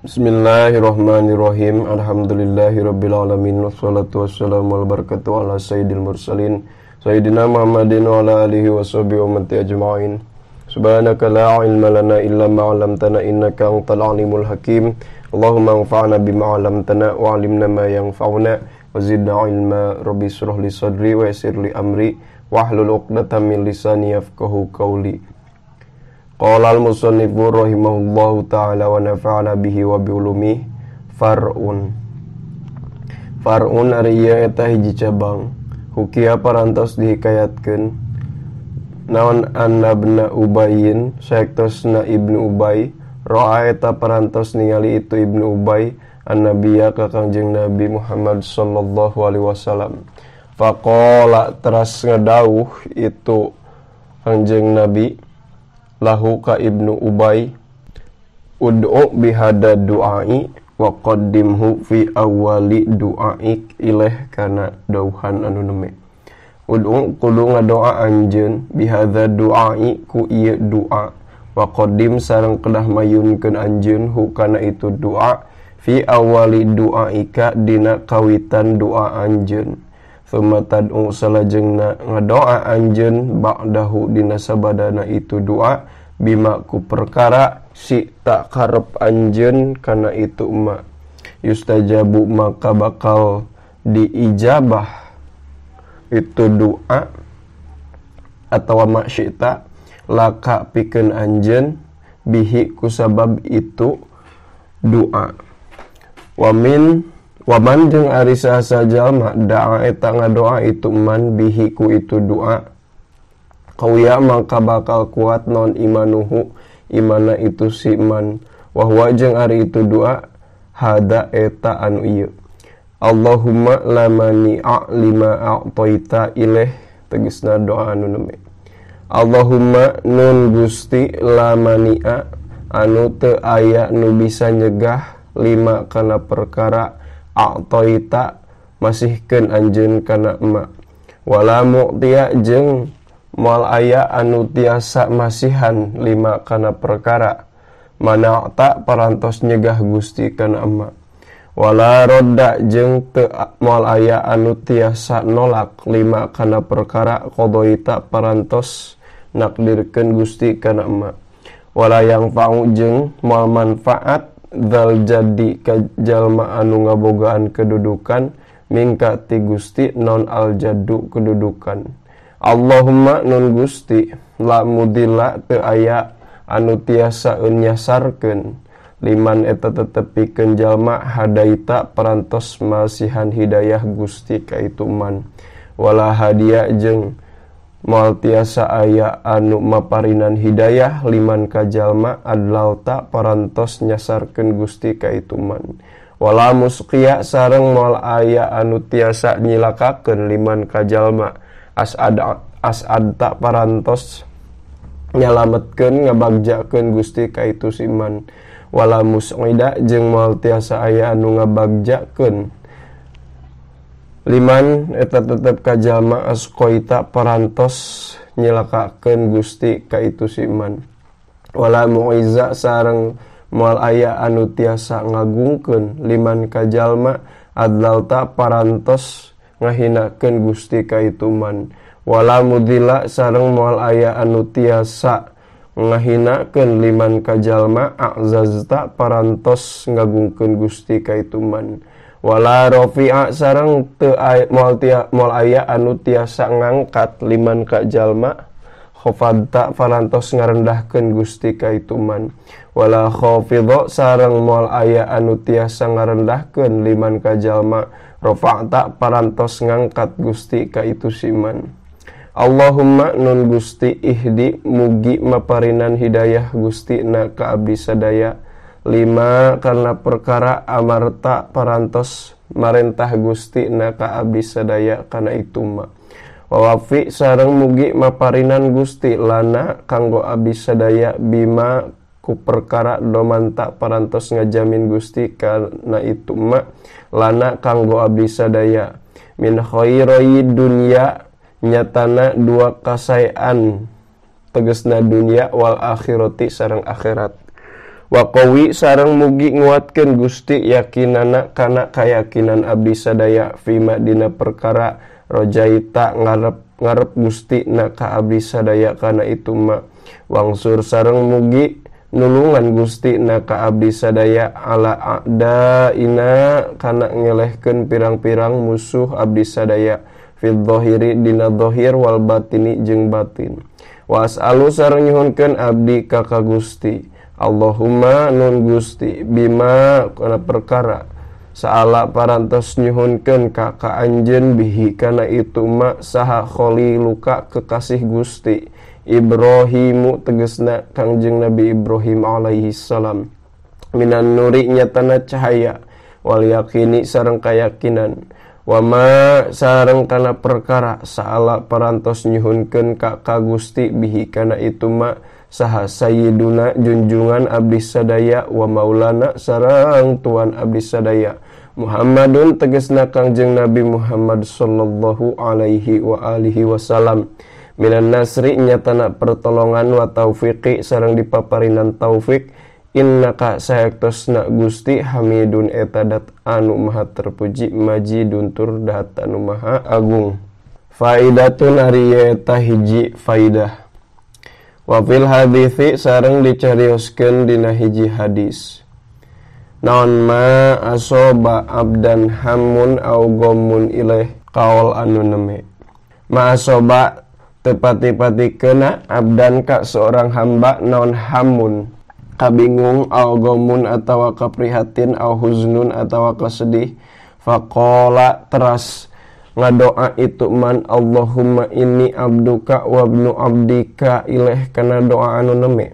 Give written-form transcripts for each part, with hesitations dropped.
Bismillahirrahmanirrahim. Alhamdulillahirabbil alamin wassalatu wassalamu wal barakatuh ala sayyidil mursalin sayyidina Muhammadin wa ala alihi washabihi wa ummati ajmain. Subhanaka la ilma lana illa ma 'allamtana innaka antal alimul hakim. Allahumma anfa'na bima 'allamtana wa 'allimna ma yanfa'una wa zidna ilma. Rabbi shrah li sadri wa yassir li amri wahlul 'uqdatam min lisani yafqahu qawli. Qala al-musannifu rahimahullahu ta'ala wa nafa'ana bihi wa bi'ulumihi. Far'un. Far'un ari ieu eta hiji cabang. Hukia parantos dihikayatkeun naon annabna Ubayyin saektosna Ibnu Ubay ro'a eta parantos ningali itu Ibnu Ubay annabiya ka Kangjeng Nabi Muhammad sallallahu alaihi wasallam. Faqala teras ngadawuh itu Kangjeng Nabi lahu ka Ibnu Ubay, ud'u bihada du'ai wa qaddimhu fi awali du'aik ileh kana dauhan anu neme. Ud'u kudu ngadoa anjeun bihadza du'ai ku ieu du'a wa qaddim sareng kedah mayunkeun anjeun hu kana itu du'a fi awali du'aika dina kawitan du'a anjeun. Thumma tad'u salajengna ngadoa anjeun ba'dahu dina sabadana itu doa bima ku perkara si tak karep anjeun kana itu ma yustajabu maka bakal diijabah itu doa atawa maksita laka pikeun anjeun bihi ku sabab itu doa. Wamin waman jeung ari saha jalma da'a eta ngadoa itu man bihi ku itu doa kawiya maka bakal kuat non imanuhu imana itu si man wa huwa jeung ari itu doa hada eta anu ieu Allahumma la mani'a lima a'taita ilaih tegasna doa anu neme. Allahumma nun Gusti la mani'a anu teu aya nu bisa nyegah lima kana perkara a'taita masihkeun anjeun kana emak wala mu'tiya jeung moal aya anu tiasa masihan lima kana perkara mana'ta parantos nyegah Gusti kana emak wala rodda jeung teu moal aya anu tiasa nolak lima kana perkara qadaita parantos nakdirkeun Gusti kana emak wala yang fa'u jeung moal manfaat dzal jadi ka jalma anu ngabogaan kedudukan mingka ti Gusti non al jaddu kedudukan. Allahumma nun Gusti la mudilla teu aya anu tiasa nyasarkeun liman eta tetepikeun jalma hadaita parantos masihan hidayah Gusti ka itu man wala hadia jeung moal tiasa aya anu maparinan hidayah liman ka jalma adlalta parantos nyasarkeun Gusti ka itu man wala musqiya sareng moal aya anu tiasa nyilakakeun liman ka jalma as'adta parantos nyalametkeun ngabagjakeun Gusti ka itu si man wala mus'ida jeung moal tiasa aya anu ngabagjakeun liman eta tetep ka jalma asqaita parantos nyilakakeun Gusti ka itu si man wala mu'izza sareng moal aya anu tiasa ngagungkeun liman ka jalma adlalta parantos ngahinakeun Gusti ka itu man wala mudilla sareng moal aya anu tiasa ngahinakeun liman ka jalma a'zazta parantos ngagungkeun Gusti ka itu man wala rafi'a sareng teu moal aya anu tiasa ngangkat liman ka jalma khafadta parantos ngarendahkeun Gusti ka itu man wala khafidha sareng moal aya anu tiasa ngarendahkeun liman ka jalma rafa'ta parantos ngangkat Gusti ka itu si man. Allahumma nun Gusti ihdi mugi maparinan hidayah Gusti na ka abdi sadaya lima karena perkara amarta parantos marentah Gusti na ka abdi sadaya kana itu ma wawafi sareng mugi maparinan Gusti lana kanggo abdi sadaya bima ku perkara domanta parantos ngajamin Gusti kana itu ma lana kanggo abdi sadaya min khairoi dunya nyatana dua kasaean tegesna dunya wal akhirati sareng akhirat. Wa qawi sareng mugi nguatkeun Gusti yakinana kana kayakinan abdi sadaya fima dina perkara rojaita ngarep ngarep Gusti na ka abdi sadaya kana itu ma. Wangsur sareng mugi nulungan Gusti na ka abdi sadaya ala a'daina kana ngelehkeun pirang-pirang musuh abdi sadaya fil dhahiri dina dhahir wal batini jeung batin. Wa as'alu sareng nyuhunkeun abdi ka ka Gusti Allahumma nun Gusti bima kana perkara saala parantos nyuhunkeun ka ka anjeun bihi kana itu ma saha khaliluka kekasih Gusti Ibrahimu tegesna Kangjeng Nabi Ibrahim alaihi salam minan nuri nyatana cahaya wal yakini sareng kayakinan wama sareng kana perkara saala parantos nyuhunkeun ka ka Gusti bihi kana itu ma saha sayyiduna junjungan abdi sadaya wa maulana sareng tuan abdi sadaya Muhammadun tegesna Kangjeng Nabi Muhammad sallallahu alaihi wa alihi wasallam minan nasri nyatana pertolongan wa taufiqi sareng dipaparinan taufik innaka sayektosna Gusti Hamidun eta dat anu maha terpuji majidun tur dat anu maha agung. Faidatun ari eta hiji faidah. Wa fil hadisi sareng dicarioskeun dina hiji hadis. Naon ma asoba abdan hamun au gommun ilaih kaol anu neme. Ma asoba tepati-pati kena abdan ka seorang hamba naon hamun kabingung au gomun atawa kaprihatin au huznun atawa kasedih faqala teras ngadoa itu man Allahumma inni abduka wa ibnu abdika ilaih kana doa anu neme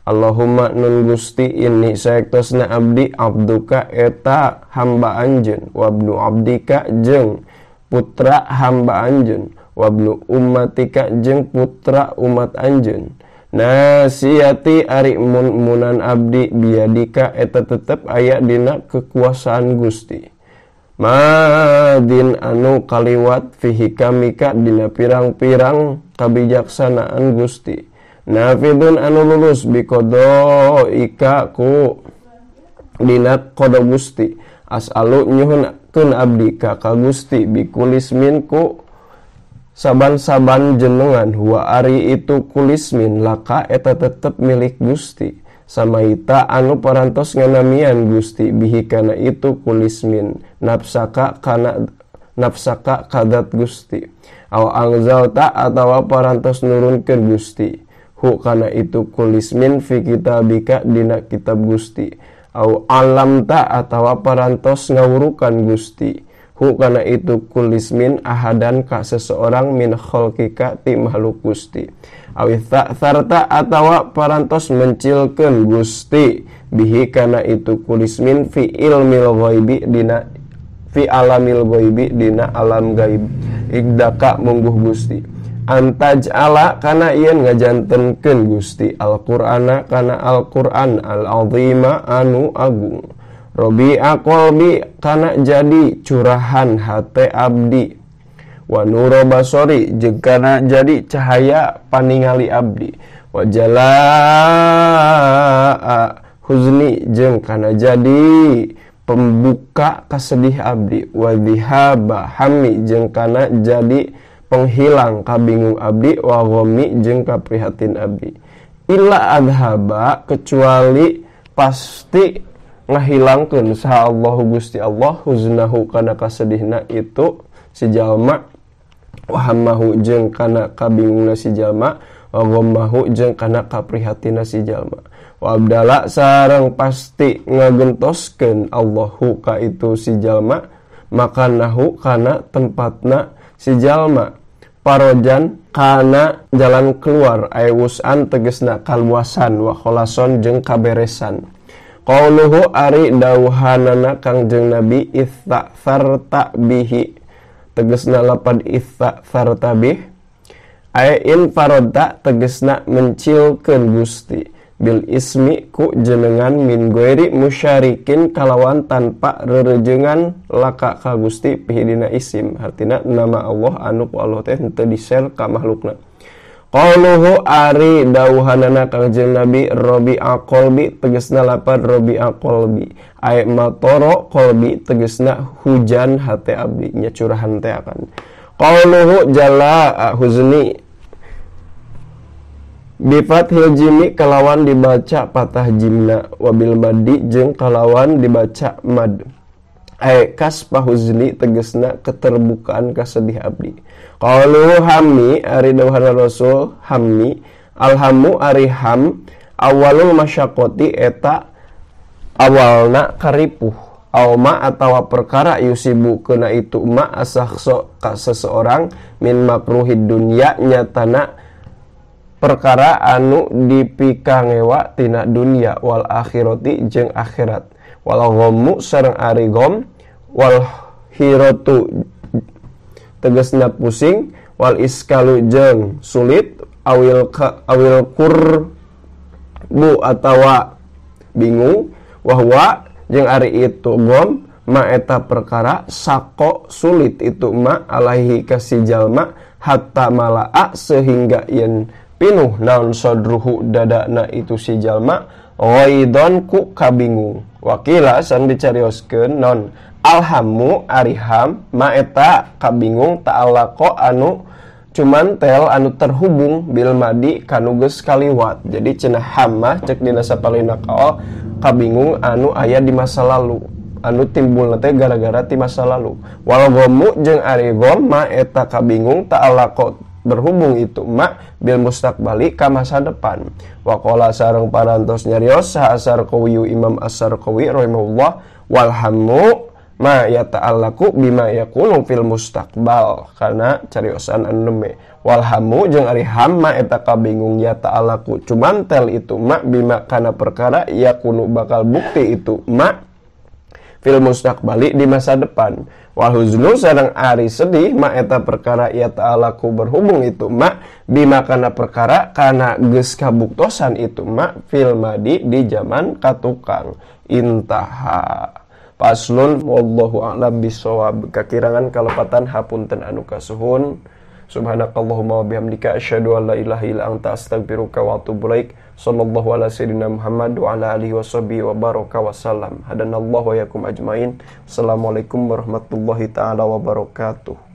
Allahumma nun Gusti ini saektosna abdi abduka eta hamba anjeun wa ibnu abdika jeung putra hamba anjeun wabnu ummatika jeung putra umat anjeun nasiati ari mun-munan abdi biadika eta tetep aya dina kekuasaan Gusti madin anu kaliwat fihi kamika dina pirang-pirang kabijaksanaan Gusti nafidun anu lulus biqadaika ku dina qada Gusti as'alu nyuhunkeun abdi ka ka Gusti bikulismin ku saban-saban jenengan huwa ari itu kulismin laka eta tetep milik Gusti samaita anu parantos nganamian Gusti bihi kana itu kulismin nafsaka kana nafsaka kadat Gusti aw angzalta atawa parantos nurunkeun Gusti hu kana itu kulismin fi kitabika dina kitab Gusti aw alamta atawa parantos ngawurukan Gusti hu kana itu kulismin ahadan ka seseorang min khalqika ti makhluk Gusti awi sarta atawa parantos mencilkeun Gusti bihi kana itu kulismin fi ilmil ghaibi dina fi alamil ghaibi dina alam gaib igdaka mungguh Gusti antaj'ala kana yen ngajantenkeun Gusti Al-Qur'ana kana Al-Qur'an al-azima anu agung Robi'a qalbi kana jadi curahan hate abdi wa nuro basori jeung kana jadi cahaya paningali abdi wa jalaa huzni jeung kana jadi pembuka kasedih abdi wa dhihaba hammi jeung kana jadi penghilang kabingung abdi wa ghammi jeung kaprihatin abdi illa adhaba kecuali pasti ngahilangkeun saha Allahu Gusti Allah huznahu kana kasedihna itu si jalma wa hammahu jeung kana kabingungna si jalma wa ghammahu jeung kana kaprihatinna si jalma wa abdala sareng pasti ngagentoskeun Allahu ka itu si jalma makanahu kana tempatna si jalma parojan kana jalan keluar aewusan tegesna kaluasan wa kholason jeung kaberesan. Qauluhu ari dawuhanana Kangjeng Nabi istatsarta bihi tegesna lapad istatsarta bih ae in faradta tegesna mencilkeun Gusti bil ismi ku jenengan min ghairi musyarikin kalawan tanpa rerejengan laka ka Gusti pihidina isim hartina nama Allah anu ku Allah teh henteu di-share ka makhlukna. Qauluhu ari dawuhanana Kangjeng Nabi robi'a qalbi tegesna lapad robi'a qalbi ay matoro qalbi tegesna hujan hate abdi nya curahan teh akan. Qauluhu jala huzni bi fathil jimi kalawan dibaca patah jimna wabil maddi jeung kalawan dibaca mad. Ay kaspa huzni tegesna keterbukaan kasedih abdi. Qalu hammi ari dawuhana Rasul hammi alhamu ari ham awalul masyaqati eta awalna karipuh auma atawa perkara yusibu kena itu ma asakhso ka seseorang min makruhid dunya nyatana perkara anu dipikangewa tina dunya wal akhirati jeung akhirat wal ghammu sareng ari gham wal hiratu tegesna pusing wal iskalu jeung sulit awil kurbu atawa bingung wahwa jeung ari itu gom ma eta perkara sako sulit itu ma alaihi kasi jalma hatta malaa sehingga yen pinuh naon sodruhu dadana itu si jalma ghaidon ku kabingung. Wakila san dicarioskeun non alhamu ariham ma eta kabingung ta'alaqo anu cuman tel anu terhubung bil madi kanu geus kaliwat. Jadi cenah hamah cek dina sapalina kaol kabingung anu aya di masa lalu anu timbulna teh gara-gara ti masa lalu. Wal ghammu jeung ari gham ma eta kabingung ta'alaqo berhubung itu ma bil mustaqbali ka masa depan. Waqala sareng parantos nyarios saha Asarqawi Imam Asarqawi rahimahullah wal hammu ma yata'allaqu bima yakunu fil mustaqbal karena cariosan anu neme. Wal hamu jeung ari hamma eta kabingung yata'allaqu cuman tel itu ma bima kana perkara yakunu bakal bukti itu ma fil mustaqbali di masa depan. Wal huznu sareng ari sedih ma eta perkara yata'allaqu berhubung itu ma bima kana perkara kana geus kabuktosan itu ma fil madi di zaman katukang. Intaha. Paslon wallahu a'lam bissawab. Kakirangan kalepatan hapunten anu kasuhun. Subhanakallahumma wa bihamdika asyhadu an la ilaha illa anta astaghfiruka wa atubu ilaik. Sallallahu ala sayyidina Muhammad wa ala alihi washabihi wa baraka wasallam. Hadanallahu wa yakum ajmain. Assalamualaikum warahmatullahi taala wabarakatuh.